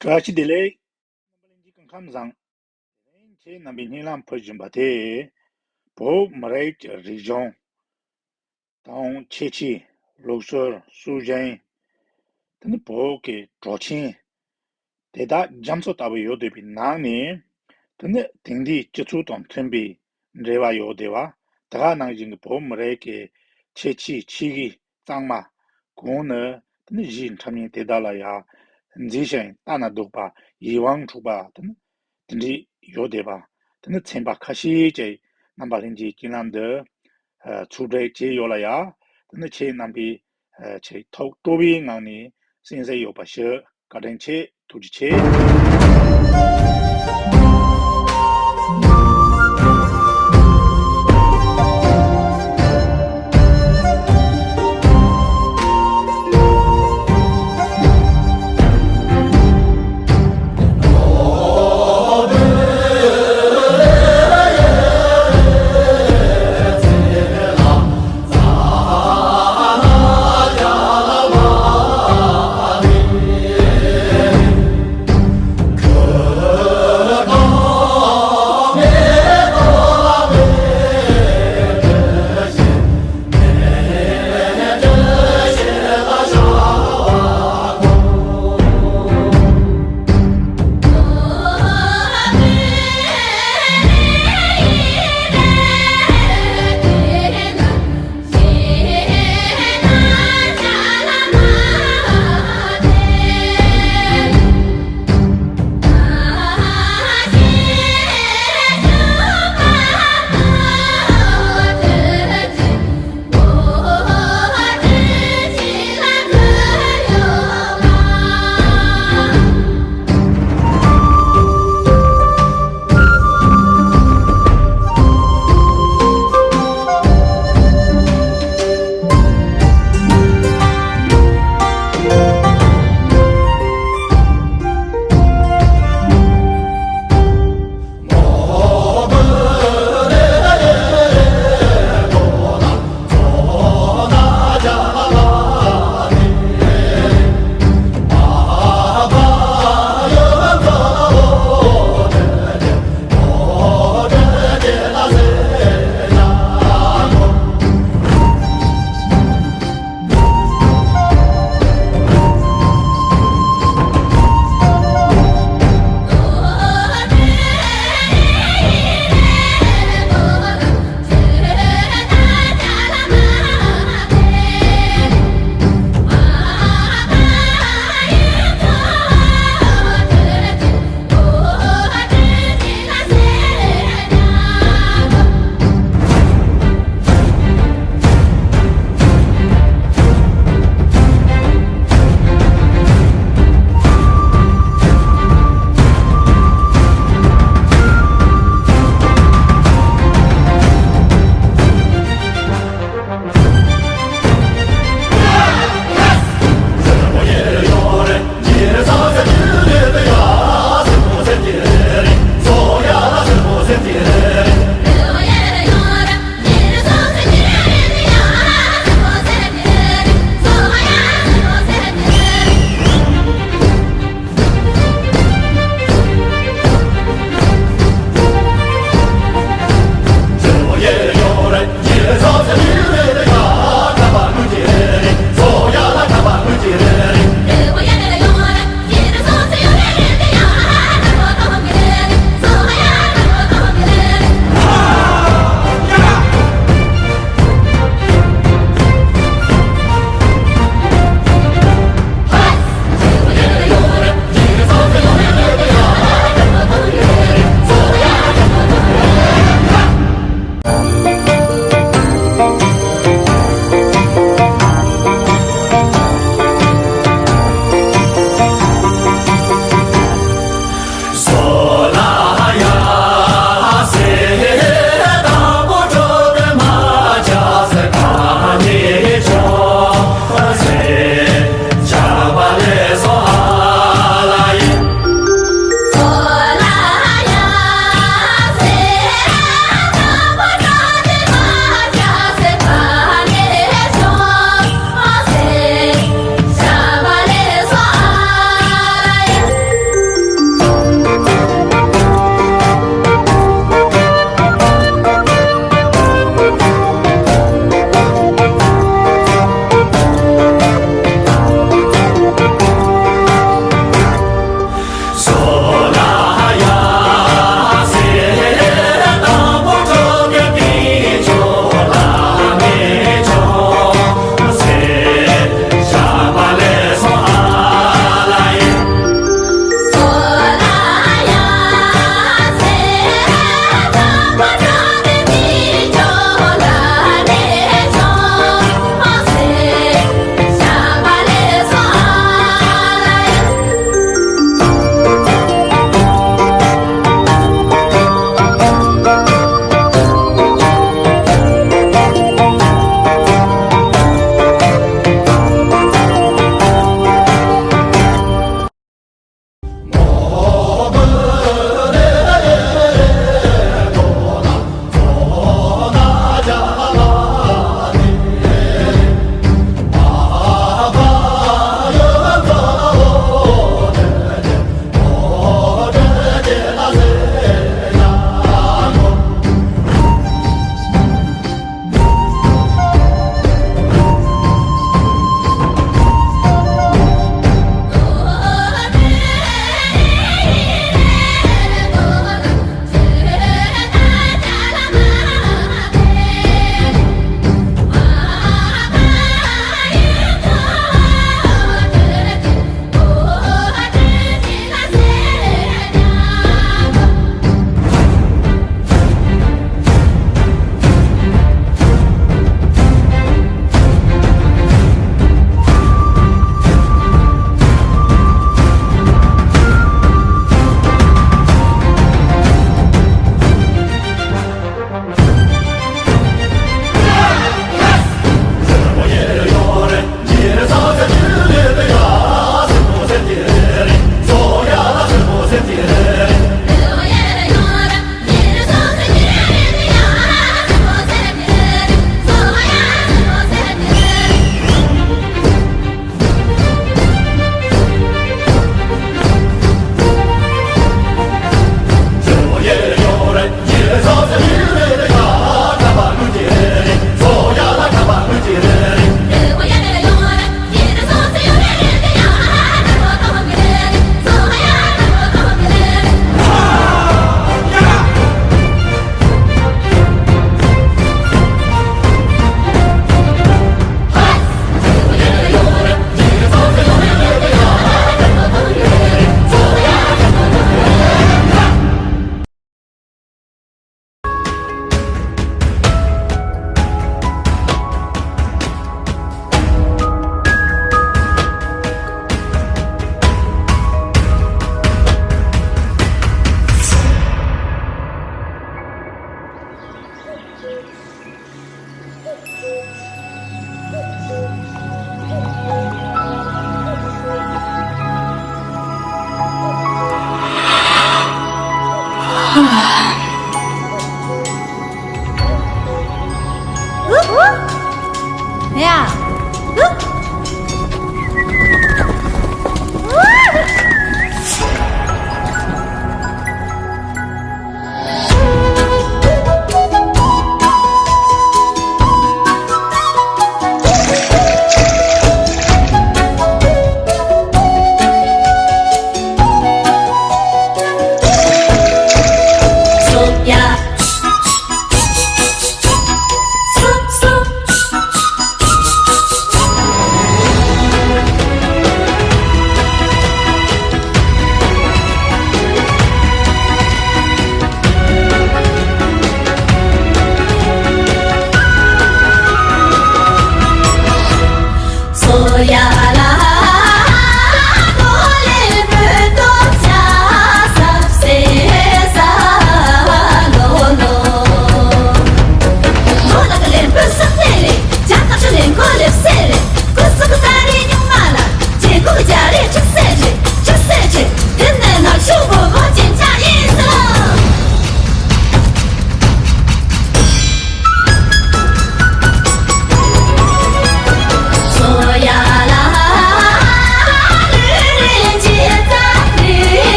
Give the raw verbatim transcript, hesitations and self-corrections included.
བཀྲ་ཤིས་བདེ་ལེགས། རྣམ་པ་ལྷན་རྒྱས་སྐུ་ཁམས་བཟང་། དེ་རིང་ཁྱེད་རྣམ་པའི་སྙན་ལམ་ཕུལ་བཞིན་པ་དེ། བོད་མི་རིགས་ཀྱི་རིག་གཞུང་དང་ཁྱད་ཆོས། ལུགས་སྲོལ། སྲོལ་རྒྱུན། དེ་ནི་བོད་ཀྱི་གྲོགས་ཆེན། དེ་དག་རྒྱ་མཚོ་ལྟ་བུ་ཡོད་བསྡད་པའི་ནང་ནས། དེ་ནི་དེང་དུས་སྤྱི་ཚོགས་དང་མཐུན་པའི་འབྲེལ་བ་ཡོད་བསྡད་པ། དེ་ག་ནང་བཞིན་གྱི་བོད་མི་རིགས་ཀྱི་ཁྱད་ཆོས་ཆེ་གི་གཙང་མ། གོང་ནས་དེ་ནི་གཞས་འཁྲབ་མཁན་དེ་དག་ལ་ཡང་མཛེས་ཤིང་ལྟ་ན་སྡུག་པ། ཡིད་དབང་འཕྲོག་པ། དེ་ནི་དེ་འདྲའི་ཡོད་བསྡད་པ། དེ་ནི་ཚན་པ་ཁ་ཤས་ཀྱིས་རྣམ་པ་ལྷན་རྒྱས་ཀྱི་ལམ་དུ་ཚུར་སྤྲོད་བྱས་ཡོད་ལ་ཡ། དེ་ནི་ཁྱེད་རྣམ་པས་ཆེས་ཐུགས་སྤྲོ་བའི་ངང་ནས་གསན་གཟིགས་ཡོད་པ་ཞུ། བཀའ་དྲིན་ཆེ། ཐུགས་རྗེ་ཆེ།